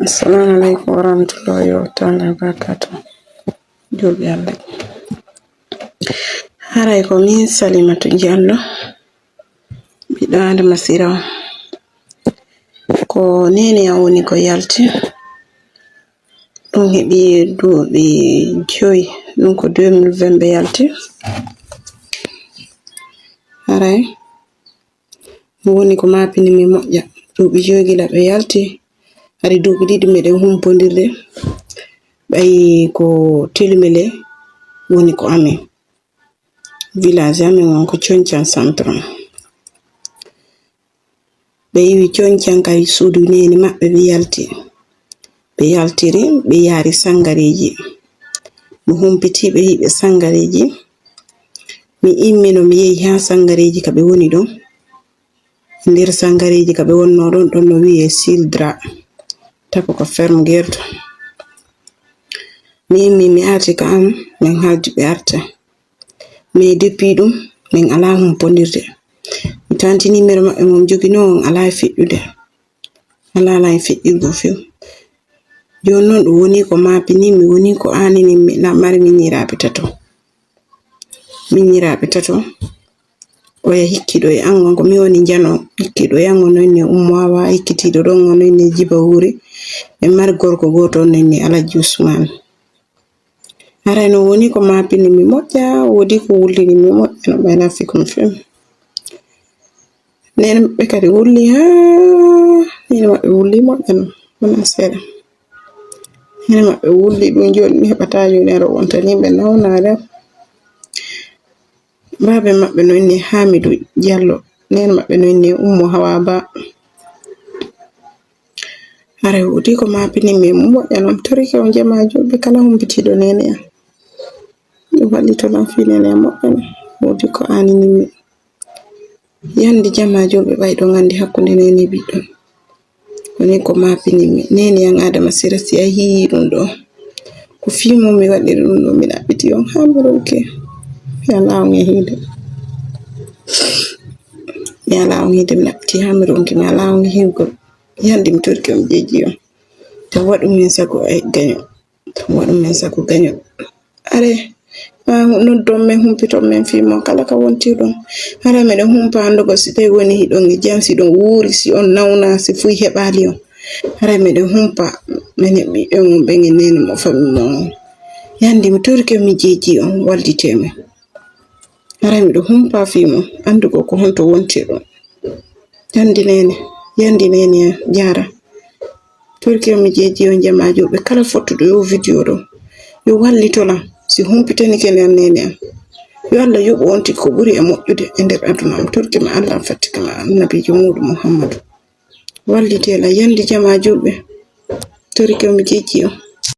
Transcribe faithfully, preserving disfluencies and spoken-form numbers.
Assalamu alaikum warahmatullahi wabarakatuh. Julɓe Allah. Haray ko min Salimatu Jallo, ɓiɗɗo Adama Sira on. Ko neene an woni ko yalti. Ɗum heɓi duuɓi joyi, ɗum ko deux mille vingt ɓe yalti. Haray, ɗum woni ko maapini mi moƴƴa. Duuɓi joyi gila ɓe yalti, hari duuɓi ɗiɗi meɗen humpondirde. Ɓay ko Tilmele woni ko amen. Village amen on ko Concan Centre. Ɓe iwi Concan kay suudu neene maɓɓe ɓe yalti. Ɓe yaltiri, ɓe yaari Sangareeji. Mi humpiti ɓe hiɓe Sangareeji. Mi immino mi yehi haa Sangareeji ka ɓe woni ɗon. Nder Sangareeji ka ɓe wonnoo ɗon, ɗon no wi'ee Sildra. Tako ko ferme gerto. Mi immi mi arti ka am, min haaldi ɓe arta. Mais depuis ɗum, min alaa humpondirde. Mi tanti numéro maɓɓe mo mi joginoo on alaa e feƴƴude. Alaa alaa e feƴƴirgo few. Jooni noon ɗum woni ko maapini mi, woni ko aanini mi, na mari miñiraaɓe tato. Miñiraaɓe tato. Oya hikkiɗo e an on, ko mi woni njano. Hikkiɗo e an on no inni Ummu Awa, hikkitiiɗo ɗon on no inni Jiba Wuuri. E mari gorko gooto on no inni Alhaji Usmaan. Haray no woni ko maapini mi moƴƴa, woodi ko wullini mi moƴƴa, no ɓayna fikum fim. Neene maɓɓe kadi wulli haa neene maɓɓe wulli moƴƴa no, wonaa seeɗa. Neene maɓɓe wulli ɗum jooni mi heɓataa jooni aɗo wontani ɓe nawnaare. Baabe maɓɓe no inni Hamidu Jallo, neene maɓɓe no inni Ummu Hawa Ba. Haray woodi ko maapini mi moƴƴa non torike on jamaa julɓe kala humpitiiɗo neene am. Ɗum wallito lan fii neene am moƴƴa non. Woodi ko aanini mi. Yandi jamaa julɓe ɓay ɗon anndi hakkunde neene e ɓiɗɗo. Woni ko maapini mi. Neene am Adama Sira si a yi'i ɗum ɗo. Ko fii mum mi waɗiri ɗum ɗo mi ɗaɓɓiti on haa mi ronke. Mi alaa on e hiinde. Mi alaa on hiinde mi ɗaɓɓiti haa mi ronke mi alaa on e hiwgol. Yandi mi torike mi jeeji on. Tawa ɗum min sago ay gaño. Tawa ɗum min sago gaño. Are, noddon men humpiton men fii mon kala ka wonti ɗum. Hara miɗo humpa anndugo si tawi woni hiɗon e jam, si ɗon wuuri, si on nawna, si fuy heɓaali on. Hara miɗo humpa minen ɓiɓɓe mon ɓen e neene mo fami mon on. Yandi mi torike mi jeeji on wallite men. Hara miɗo humpa fii mon anndugo ko honto wonti ɗum. Yandi neene, yandi neene jaara. Torike mi jeeji on jamaa julɓe kala fottuɗo yo video ɗo. Yo wallito lan si humpitani kene an neene am. Yo Allah yoɓu on tigi ko ɓuri e moƴƴude e nder aduna am. Torike ma Allah fattike ma annabiijo muuɗum Muhammadu. Wallite lan yandi jamaa julɓe. Torike mi jeeji on.